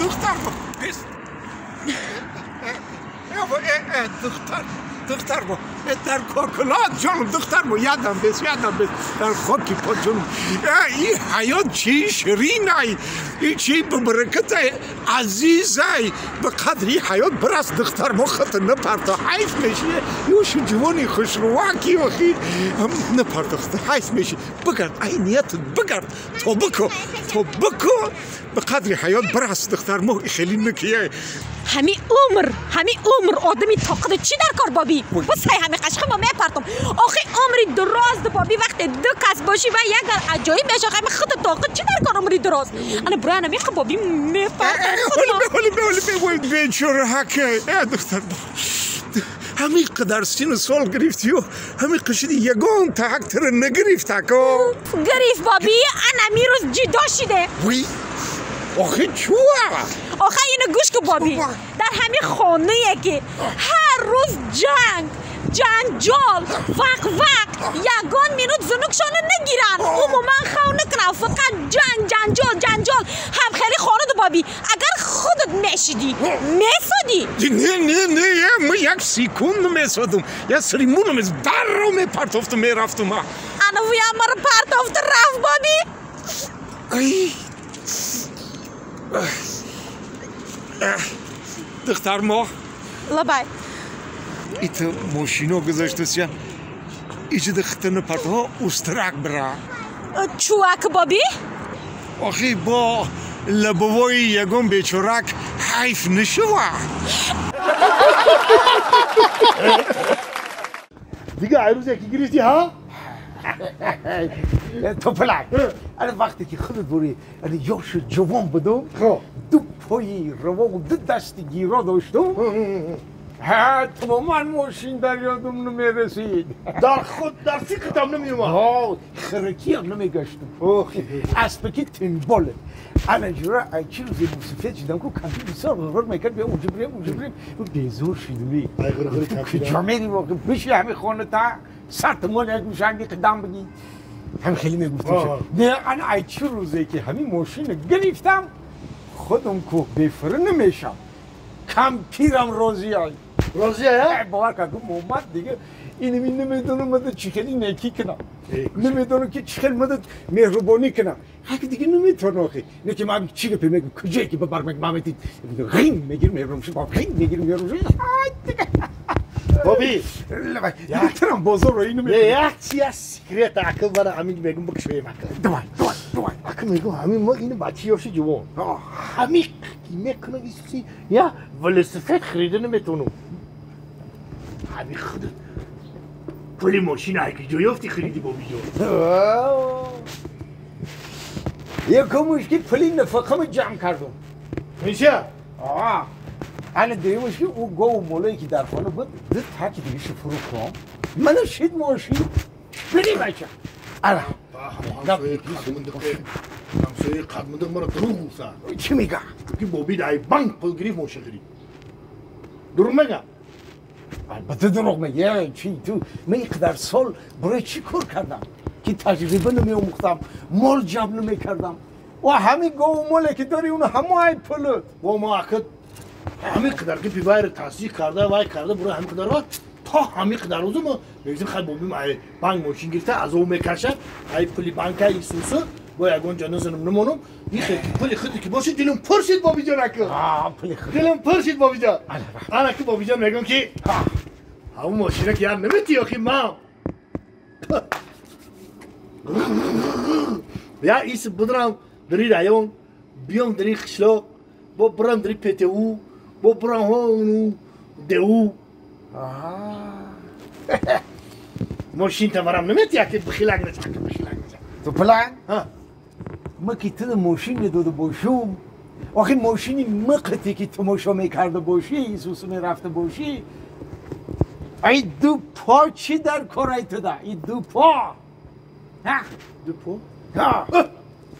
دختر بس دختر دختر با در کاکلات جانم دختر با یادم بس یادم بس در خاکی پا جانم این حیات چی شیرین ای این چی به برکت عزیز ای به قدر این حیات برس دختر ما خط نپرتا حیف میشه یوش جوانی خوشرواکی و خیر نپرداخته حیف میشه بگرد ای نیت بگرد تا بکو تا بکو به قدر حیات برس دختر ما خیلی نکیه همی عمر همی عمر آدمی طاقت چی در کار بابی بس همی قشقه ما میپرتم آخه عمری دراز بابی وقتی دو کس باشی و یک عجایب میشه آخه خود طاقت چی در کار عمری دراز انا برای انا میخوام بابی میپرتم ولی ولی بیچاره حکه دختر همی قدر سین سال گرفتی و همی قشید یگان تا حک تر نگرفت حکا گرفت بابی انا میروز جدا شده وی آخه چوه؟ آخه اینو گوش کن بابی در همین خانه که هر روز جنگ جنجال وق وق یگان مینوت زنکشانه نگیرن عموما خو نکنن فقط جنگ جنجال جنجال هم خیلی خانه دو بابی اگر خودت میشیدی میسادی نه نه نه من یک سیکوند میسادم یک سریمون میسادم در رو میپرتافتم میرفتم انا ویا مرا پرتافت رفت بابی ای دختر ما لبای ایت ماشینو گذاشته سیان ایجا دختر نپرتها استرک برا چوک بابی؟ آخی با لبوای یگون بیچارک حیف نشوه دیگه عروس یکی گرفتی ها؟ تو پلک انا وقتی که خودت بری انا یاش جوان بودم دو پای روان و دو دست گیرا داشتم تماما ماشین در یادم نمیرسید در خود در فکرتم نمیومد ها خرکی هم نمیگشتم اسبکی تنباله انا جورا چی روزی موسیقی شدم که کمپی بسیار غرغر میکرد بیا اونجا بریم اونجا بریم بیزور شدم کجا میری واقع بشی همه خانه تا سر تومان یک میشنگی قدم بگی هم خیلی میگفتم نه انا ای چی روزی که همین ماشین گرفتم خودم که بفره نمیشم کمپیرم راضی ای راضی ای؟ باور کن محمد دیگه اینو نمیدونم مده چی خیلی نیکی کنم نمیدونم که چی خیلی مده مهربانی کنم حق دیگه نمیتونم آخه نه که من چی گپی میگم کجایی که ببر میگم من غیم میگیرم مهربان شو غیم میگیرم مهربان شو بابی ترم بازار رو اینو میگم یک چی از سیکرت عقل برای همین میگم بکشویم عقل دوای دوای دوای عقل میگم همین ما اینو بچه یاش جوان همین میکنم ایسی یا ولسفت خریده نمیتونم همین خودت پول ماشین هایی جای افتی خریدی بابی جان یکمش که پولی نفقه جمع کردم میشه؟ آه انا دیمش که او گو مولایی که در خانه بود دو تک دیگه شو فروختم منو شید ماشین بری بچه آره همسایه قدمندق مرا دروغ گفته چی میگه؟ که بابی دای بانک پول گرفت ماشین خرید دروغ میگه؟ البته دروغ میگه چی تو من اینقدر سال برای چی کار کردم که تجربه نمی‌آموختم مال جمع نمی‌کردم و همین گو مالی که داری اونو همه ای پولت و ما اکد همین قدر که پیوایر تصدیق کرده وای کرده برای همین قدر وقت تا همین قدر روزو ما میگیم خیلی بابیم ای بانک ماشین گرفته از او میکشه ای پولی بانک ای سوسو با یگان جا نزنم نمانم این خیلی پولی خودی که باشه دلم پر شد بابی جان اکو پولی خود دلم پر شد بابی جان انا که بابی جان میگم که همون ماشینه که یار نمیتی آخی ما یا ایس بدرم دری رایون بیام دری خشلاق با برم دری پتو با برم هونو دو ماشین تمرم نمیتی که بخیلک نچه بخیلک نچه تو پلان؟ ها ما که تو ماشین نداده باشم آخه ماشینی مقتی که تماشا میکرده باشی سوسو میرفته باشی ای دو پا چی در کار ای تو ده ای دو پا ها دو پا؟ ها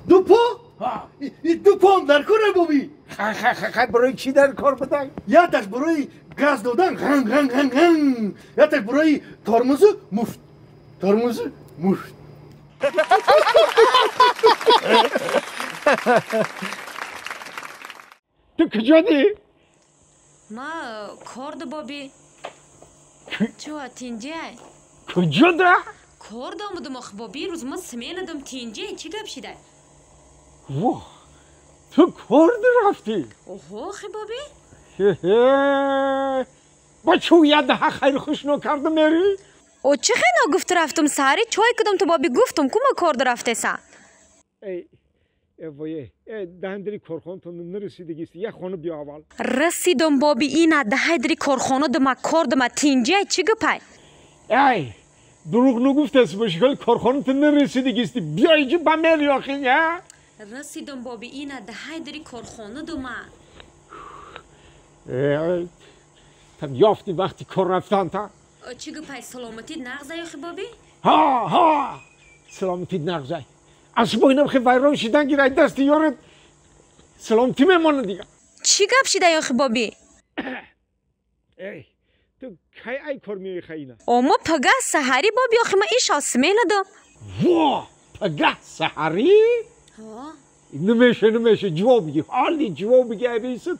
دو پا؟ ها ای دو پا هم در کار بابی خ برای چی در کار بودن؟ یادش برای گاز دادن غن غن غن غن یادش برای ترمز مفت ترمز مفت تو کجا دی؟ ما کرد بابی چو تینجه کجا ده؟ کرد آمدم آخ بابی روز ما سمین تینجه چی گپ شده؟ واه تو کرد رفتی؟ اوه خی بابی؟ با چو یاد ها خیر خوش نو کرده میری؟ او چه خیلی نگفت رفتم ساری چای کدم تو بابی گفتم کو ما کرد رفته سا ای وای دهندری کارخانه تون نرسیدگی است یک خانه بیا اول رسیدم بابی اینا دهندری کارخانه دم کرد ما تینجه چی گپای ای دروغ نگفت است باشی کارخانه تون نرسیدگی است بیا اینجا با میری آخه رسیدم بابی اینا دهندری کارخانه دم ای تم یافتی وقتی کار رفتن تا چی گپای سلامتی نغزه آخه بابی ها ها سلامتی نغزه از با اینم خیلی ویران شدن گیره دست یارت سلامتی میمانه دیگه چی گپ شده آخه بابی؟ ای تو کی ای کار میای خیلی؟ اما پگه سحری بابی آخه من ایش آسمه ندم وا پگه سحری؟ ها نمیشه نمیشه جواب بگی حالی جواب بگی ای بیست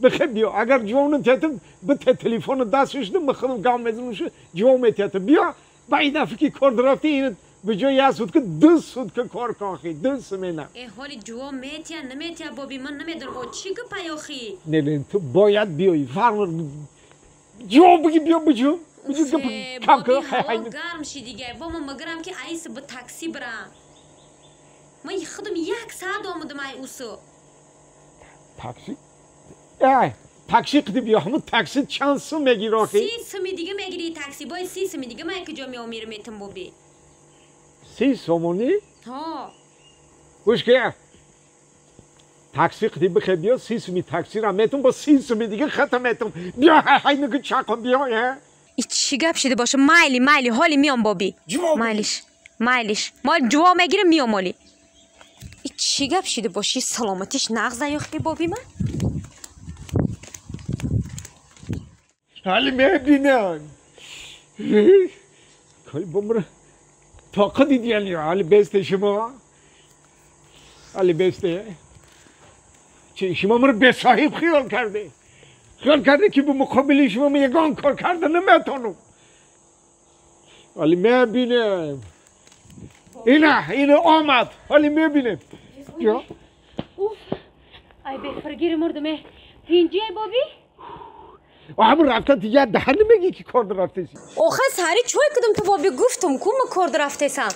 بخیر بیا اگر جواب نتیتم به تلفن دستش نم خودم گام میزنم جواب میتیتم بیا با این دفعه که کار رفتی این به جای یک سود که دو سود که کار کاخی دو سمینه ای حالی جواب میتیا نمیتیا بابی من نمیدونم او چی گپای آخی نه نه تو باید بیایی فرق جواب بگی بیا بجو بجو کم بابی هوا گرم شی دیگه با من مگرم که ایس به تاکسی برم من خودم یک ساعت آمدم ای اوسو تاکسی ای تاکسی قدی بیا همون تاکسی چند سوم میگیری آخی 30 سومی دیگه میگیری تاکسی باید 30 سومی دیگه من کجا میام میرم میتم بابی 30 سومونی؟ ها گوش که تاکسی قدی بخیر بیا 30 سومی تاکسی را میتم با 30 سومی دیگه ختم میتم بیا های نگو چاقم بیا ای چی گپ شده باشه مایلی مایلی حالی میام بابی مایلیش مایلیش مال جواب میگیرم میام مالی ای چی گپ شده باشی سلامتیش نغزه یاخی بابی من حالی میبینم کلی بمره طاقت دیدی حالی بسته شما حالی بسته چه شما مرا به صاحب خیال کرده خیال کرده که به مقابل شما یگان کار کرده نمیتونم حالی میبینم اینه اینه آمد حالی میبینم یا ای بفرگیر مردمه اینجا بابی و همون رفتن دیگه دهن نمیگی که کرد رفته سی آخه سری چای کدم تو بابی گفتم کو ما کرد رفته سم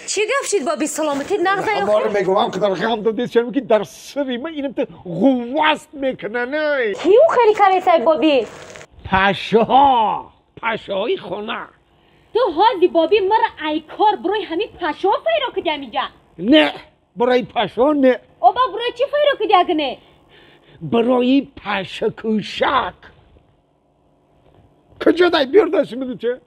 چی گفت شید بابی سلامتی نغزه ما رو میگم هم قدر غم داده چرا که در سری من اینم تو غواست میکنه نه کیو خیلی کاری سای بابی پشه ها پشه های خونه تو حالی بابی مرا ای کار برای همین پشه ها فیرا کدی اینجا نه برای پشه ها نه آبا برای چی فیرا کدی اگه برای پشه کوشک کجا دای بیار دست میده چه؟